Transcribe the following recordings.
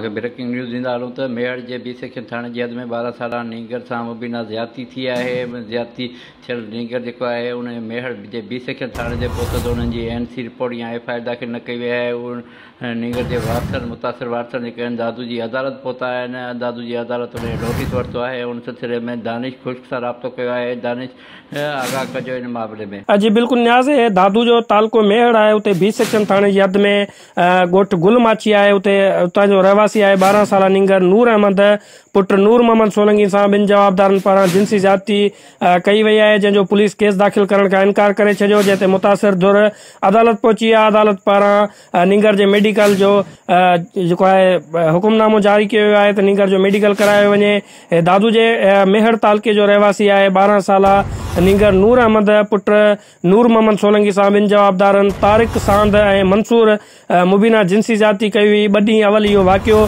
توهان کي breaking news ڏيندا هلون ته ميهڙ جي بي سيڪشن ٿاڻي جي حد ۾ 12 سالا نينگر سان مبينا زيادتي ٿي آهي زيادتي ٿيل نينگر جيڪو آهي ان ميهڙ جي بي سيڪشن ٿاڻي تي پهتو ته انهن جي اين سي رپورٽ يا ايف I R داخل نه ڪئي وئي آهي ان نينگر جي وارثن متاثر وارثن جيڪي آهن دادو جي عدالت پهتا آهن دادو جي عدالت ان جو نوٽيس ورتو آهي ان سلسلي ۾ دانش خشڪ سان رابطو ڪيو آهي دانش آگاهه ڪجو ان معاملي ۾. جي بلڪل نياز هي دادو جو تعلقو ميهڙ آهي اتي بي سيڪشن ٿاڻي جي حد ۾ ڳوٺ گل ماڇي آهي اتي اتان جو رهواسي آهي 12 سالا نينگر نور احمد پٽ نور محمد سولنگي سان ٻن جوابدارن پاران جنسي زيادتي ڪئي وئي آهي جنهن جو پوليس ڪيس داخل ڪرڻ کان انڪار ڪري ڇڏيو جنهن تي متاثر ڌر عدالت پهچي آهي عدالت پاران نينگر جي ميڊيڪل جو جيڪو آهي حڪم نامو جاري ڪيو ويو آهي ته نينگر جو ميڊيڪل ڪرايو وڃي دادو جي ميهڙ تعلقي جو رهواسي آهي 12 سالا نينگر نور احمد پٽ نور محمد سولنگي سان ٻن جوابدارن طارق ساند ۽ منصور مبينا جنسي زيادتي ڪئي هئي ٻه ڏينهن اول اهو واقعو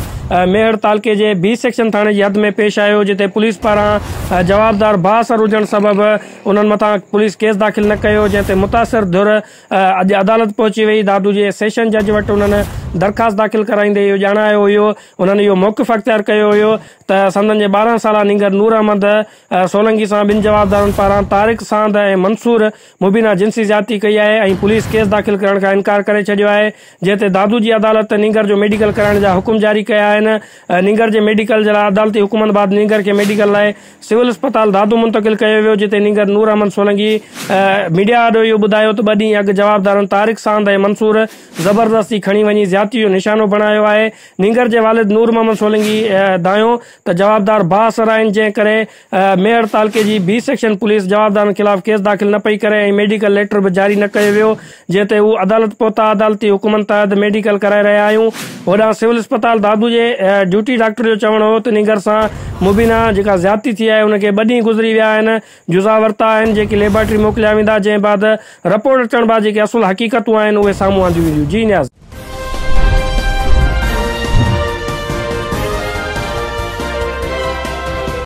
ميهڙ تعلقي جي بي سيڪشن ٿاڻي جي حد ۾ پيش آيو جتي پوليس پاران جوابدار بااثر هجڻ سبب انهن مٿان پوليس ڪيس داخل نه ڪيو جنهن تي متاثر ڌر اڄ عدالت پهچي وئي دادو جي سيشن جج وٽ انهن درخواست داخل ڪرائيندي اهو ڄاڻايو هيو انهن اهو موقف اختيار ڪيو هيو ته سندن جي 12 سالا نينگر نور احمد سولنگي سان ٻن جوابدارن پاران طارق ساند ۽ منصور مبينا جنسي زيادتي ڪئي آهي ۽ پوليس ڪيس داخل ڪرڻ کان انڪار ڪري ڇڏيو آهي جنهن تي دادو جي عدالت نينگر جو ميڊيڪل ڪرائڻ جا حڪم جاري ڪيا آهن نينگر جي ميڊيڪل جي لاء عدالتي حڪمن بعد نينگر کي ميڊيڪل لاء سول اسپتال دادو منتقل ڪيو ويو جتي نينگر نور احمد سولنگي ميڊيا آڏو اهو ٻڌايو ته ٻه ڏينهن اڳ جوابدارن طارق ساند ۽ منصور زبردستي کڻي وڃي زيادتي جو نشانو بڻايو آهي نينگر جي والد نور محمد سولنگي دانهيو ته جوابدار بااثر آهن جنهن ڪري ميهڙ تعلقي جي بي سيڪشن پوليس جوابدارن خلاف ڪيس داخل نه پئي ڪري ۽ ميڊيڪل ليٽر به جاري نه ڪيو ويو جنهن تي هو عدالت پهتا عدالتي حڪمن تحت ميڊيڪل ڪرائي رهيا آهيون هوڏانهن سول اسپتال دادو جي ڊيوٽي ڊاڪٽر جو چوڻ هو ته نينگر سان مبينا جيڪا زيادتي ٿي آهي ان کي ٻه ڏينهن گذري ويا آهن جزا ورتا آهن جيڪي ليبارٽري موڪليا ويندا جنهن بعد رپورٽ اچڻ بعد جيڪي اصل حقيقتون آهن اهي سامهون آنديون وينديون جي نياز.